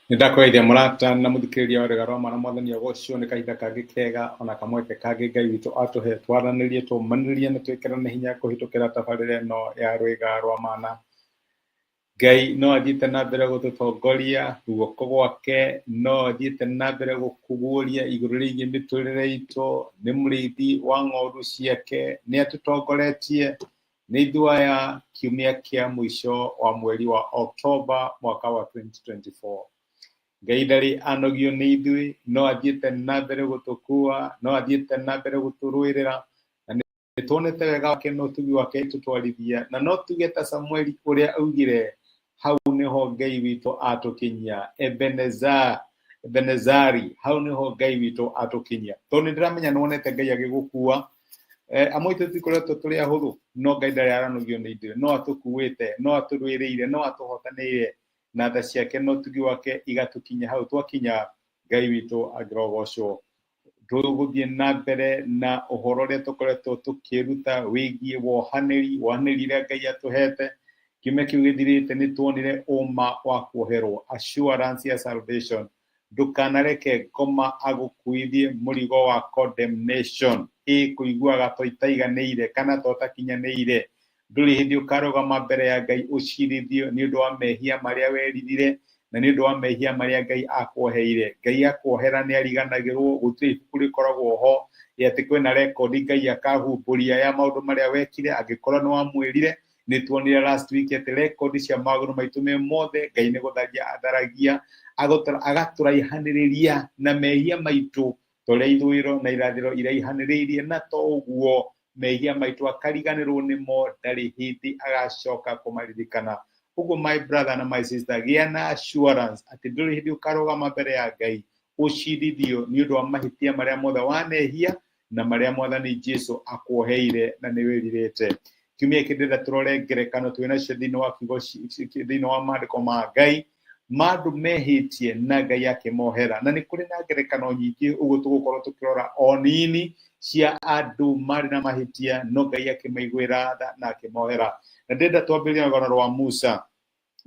Nĩndakũgeithia mũrata na mũthikĩrĩria wa Rwĩga rwa Mwana. Mwathani agocwo nĩ kahinda kangĩ kega ona kamweke kangĩ Ngai witũ atũhe twaranĩrie, tũmanĩrie na twĩkĩrane hinya kũhĩtũkĩra tabarĩra ĩno ya Rwĩga rwa Mana. Ngai no athiĩte na mbere gũtũtongoria, guoko gwake no athiĩte na mbere gũkũguũria igũrũ rĩgiĩ mĩtũrĩre itũ, nĩ mũrĩithi wa ng'ondu ciake, nĩ atũtongoretie. Nĩ ithuĩ aya kiumia kĩa mũico wa mweri wa Oktoba mwaka wa 2024. Ngai ndarĩ anogio nĩ ithuĩ, no athiĩte na mbere gũtũkua, no athiĩte na mbere gũtũrũĩrĩra, na nĩ tuonete wega wake na ũtugi wake tũtwarithia, na no tuge ta Samueli ũrĩa augire, hau nĩho Ngai witũ atũkinyia, Ebeneza, Ebenezari, hau nĩho Ngai witũ atũkinyia. Tondũ nĩ ndĩramenya nĩ wonete Ngai agĩgũkua. Amwe aitũ tũtikoretwo tũrĩ ahũthũ, no Ngai ndarĩ aranogio nĩ ithuĩ, no atũkuĩte, no atũrũĩrĩire, no atũhotanĩire, na tha ciake na ũtugi wake igatũkinya hau twakinya. Ngai witũ angĩrogocwo. Tũgũthiĩ na mbere na ũhoro ũrĩa tũkoretwo tũkĩruta wĩgiĩ wohanĩri, wohanĩri ũrĩa Ngai atũhete. Kiumia kĩu gĩthirĩte nĩ tuonire ũma wa kuoherwo, assurance ya salvation. Ndũkanareke ngoma agũkuithie mũrigo wa condemnation, ĩ kũiguaga to itaiganĩire kana to ũtakinyanĩire. Ndũrĩ hĩndĩ ũkarũgama mbere ya Ngai ũcirithio nĩ ũndũ wa mehia marĩa weririre na nĩ ũndũ wa mehia marĩa Ngai akuoheire. Ngai akuohera nĩ ariganagĩrwo, gũtirĩ ibuku rĩkoragwo ho atĩ kwĩna rekondi Ngai akahumbũria ya maũndũ marĩa wekire angĩkorwo nĩ wamwĩrire. Nĩ tuonire last week atĩ rekondi cia maũndũ maitũ me mothe Ngai nĩ gũtharia atharagia, agatũraihanĩrĩria na mehia maitũ ta ũrĩa ithũĩro na irathĩro iraihanĩrĩirie, na to ũguo mehia maitũ akariganĩrwo nĩmo, ndarĩ hĩndĩ agacoka kũmaririkana. Ũguo my brother na my sister, gĩa na assurance atĩ ndũrĩ hĩndĩ ũkarũgama mbere ya Ngai ũcirithio nĩ ũndũ wa mahĩtia marĩa mothe wanehia na marĩa Mwathani Jesu akuoheire na nĩ wĩrirĩte. Kiumia gĩkĩ ndĩrenda tũrore ngerekano twĩ nacio thĩinĩ wa kiugo, thĩinĩ wa maandĩko ma Ngai, ma andũ mehĩtie na Ngai akĩmohera. Na nĩ kũrĩ na ngerekano nyingĩ ũguo tũgũkorwo tũkĩrora o nini cia andũ marĩ na mahĩtia no Ngai akĩmaiguĩra tha na akĩmohera. Na ndĩrenda twambĩrĩrie na rũgano rwa Musa.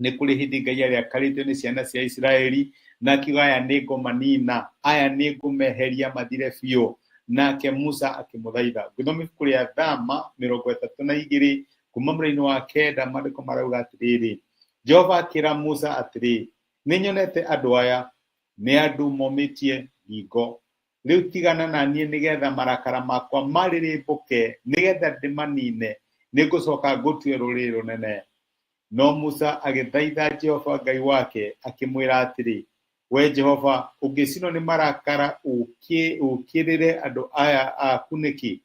Nĩ kũrĩ hĩndĩ Ngai arĩakarĩtio nĩ ciana cia Isiraeli na akiuga aya nĩ ngũmanina, aya nĩ ngũmeheria mathire biũ. Nake Musa akĩmũthaitha. Ngĩthoma ibuku rĩa Thama 32 kuma mũraini wa 9, maandĩko marauga atĩrĩrĩ, Jehova akĩra Musa atĩrĩ, nĩ nyonete andũ aya, nĩ andũ momĩtie ngingo. Rĩu tigana na niĩ nĩgetha marakara makwa marĩrĩmbũke, nĩgetha ndĩmanine, nĩngũcoka ngũtue rũrĩrĩ rũnene. No Musa agĩthaitha Jehova Ngai wake akĩmwĩra atĩrĩ, Wee Jehova, ũngĩcinwo nĩ marakara ũũkĩrĩre andũ aya aku nĩkĩ,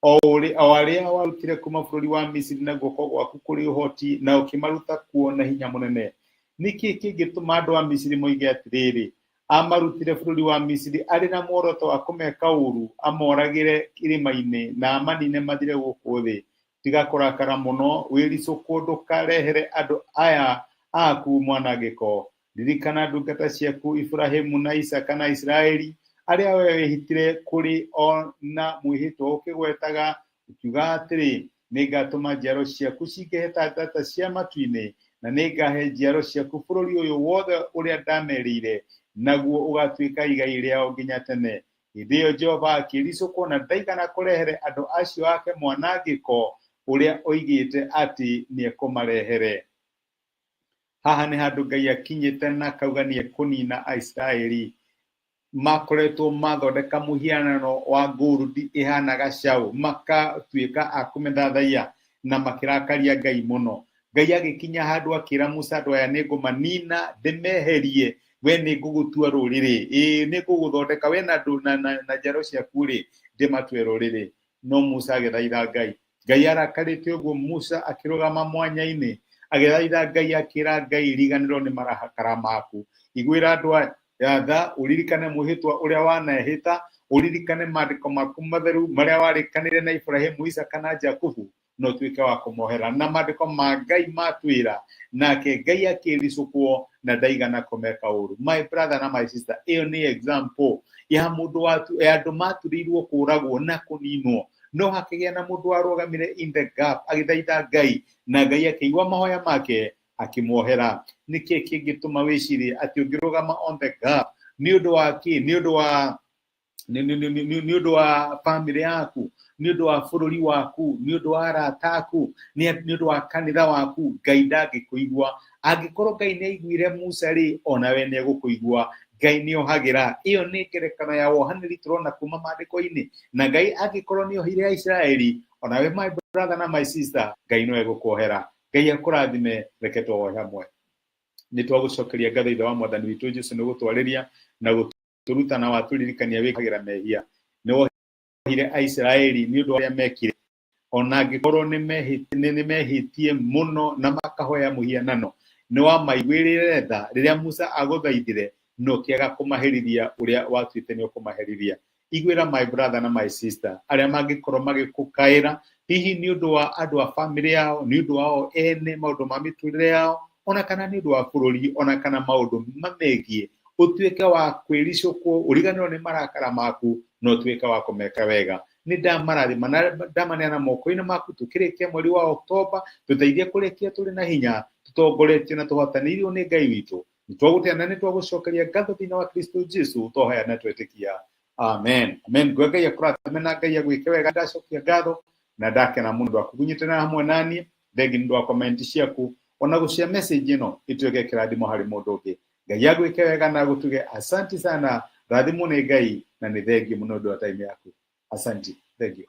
o arĩa warutire kuuma bũrũri wa Misiri na guoko gwaku kũrĩ ũhoti na ũkĩmaruta kuo na hinya mũnene? Nĩ kĩĩ kĩngĩtũma andũ a Misiri moige atĩrĩrĩ, 'Aamarutire bũrũri wa Misiri arĩ na muoroto wa kũmeka ũũru, amoragĩre irĩma-inĩ na amanine mathire gũkũ thĩ'? Tiga kũrakara mũno, wĩricũkwo ndũkarehere andũ aya aku mwanangĩko. Ririkana ndungata ciaku Iburahimu na Isaaka na Isiraeli, arĩa wee wĩhĩtire kũrĩ o na mwĩhĩtwa ũkĩgwetaga, ũkiuga atĩrĩ, 'Nĩngatũma njiaro ciaku cingĩhe ta njata cia matu-inĩ, na nĩngahe njiaro ciaku bũrũri ũyũ wothe ũrĩa ndamerĩire, naguo ũgaatuĩka igai rĩao nginya tene. Hĩndĩ ĩyo Jehova akĩĩricũkwo na ndaigana kũrehere andũ acio ake mwanangĩko ũrĩa oigĩte atĩ nĩekũmarehere. Haha nĩ handũ Ngai akinyĩte na akauga nĩ ekũnina Aisiraeli. Makoretwo mathondeka mũhianano wa ngũrũndi ĩhana gacaũ, makatuĩka a kũmĩthathaiya na makĩrakaria Ngai mũno. Ngai agĩkinya handũ akĩra Musa, andũ aya nĩ ngũmanina ndĩmeherie, we nĩ ngũgũtua rũrĩrĩ, ĩĩ nĩ ngũgũthondeka we na, na, na, na njiaro ciaku rĩ, ndĩmatue rũrĩrĩ. No Musa agĩthaitha Ngai. Ngai arakarĩte ũguo Musa akĩrũgama mwanya-inĩ agĩthaitha Ngai, akĩra Ngai, riganĩrwo nĩ marakara maku, iguĩra andũ aya tha, ũririkane mwĩhĩtwa ũrĩa wanehĩta, ũririkane maandĩko maku matheru marĩa warĩkanĩire na Iburahĩmu, Isaaka na Jakubu, na ũtuĩke wa kũmohera. Na maandĩko ma Ngai matwĩra, nake Ngai akĩricũkwo na ndaigana kũmeka ũru. My brother na my sister, ĩyo nĩ example ya mũndũ watu, ya andũ maturĩirwo kũragwo na kũninwo, no hakĩgĩa na mũndũ warũgamire in the gap agĩthaitha Ngai, na Ngai akĩigua mahoya make. Akĩmuohera. Nĩkĩ kĩngĩtũma wĩcirie atĩ ũngĩrũgama on the gap nĩ ũndũ wa kĩ? Nĩ ũndũ wa nĩ ũndũ wa bamĩrĩ yaku, nĩ ũndũ wa bũrũri waku, nĩ ũndũ wa arata aku, nĩ ũndũ wa kanitha waku, Ngai ndangĩkũigua? Angĩkorwo Ngai nĩ aiguire Musa rĩ, onawe nĩ egũkũigua. Ngai nĩ ohagĩra. Ĩyo nĩ ngerekano ya wohanĩri tũrona kuma maandĩko-inĩ. Na Ngai angĩkorwo nĩ ohire Aisiraeli, onawe, my brother na my sister, Ngai no egũkuohera. Ngai akũrathime. Reke tũhoe hamwe. Nĩ twagũcokeria ngatho, Ithe wa Mwathani witũ Jesu, nĩ gũtwarĩria na gũtũruta na watũririkania wĩkagĩra mehia. Nĩ wohire Aisiraeli nĩ ũndũ wa ũrĩa mekire, ona angĩkorwo nĩ mehĩtie mũno na makahoya mũhianano. Nĩ wamaiguĩrĩire tha rĩrĩa Musa agũthaithire, na ũkĩaga kũmaherithia ũrĩa watuĩte nĩ ũkũmaherithia. Iguĩra my brother na my sister arĩa mangĩkorwo magĩkũkaĩra, hihi nĩ ũndũ wa andũ a bamĩrĩ yao, nĩ ũndũ wao ene, maũndũ ma mĩtũrĩre yao, ona kana nĩ ũndũ wa bũrũri, ona kana maũndũ mamegiĩ. Ũtuĩke wa kwĩricũkwo, ũriganĩrwo nĩ marakara maku, na ũtuĩke wa kũmeka wega. Nĩ ndamarathima na ndamaneana moko-inĩ maku. Tũkĩrĩkia mweri wa Oktoba, tũteithie kũrĩkia tũrĩ na hinya, tũtongoretio na tũhotanĩirio nĩ Ngai witũ. Nĩ twagũtĩa na nĩ twagũcokeria ngatho thĩinĩ wa Kristo Jesu, twahoya na twetĩkia, amen, amen. Ngwe Ngai akũrathime na Ngai agwĩke wega. Ndacokia ngatho na ndakena mũno ndwaku kũnyitanĩra hamwe naniĩ. Thengi nĩ ũndũ wa comment ciaku, ona gũcia message ĩno ĩtuĩke kĩrathimo harĩ mũndũ ũngĩ. Ngai agwĩke wega na agũtuge. Asanti sana, rathimwo nĩ Ngai, na nĩ thengi mũno ũndũ wa time yaku. Asanti, thank you.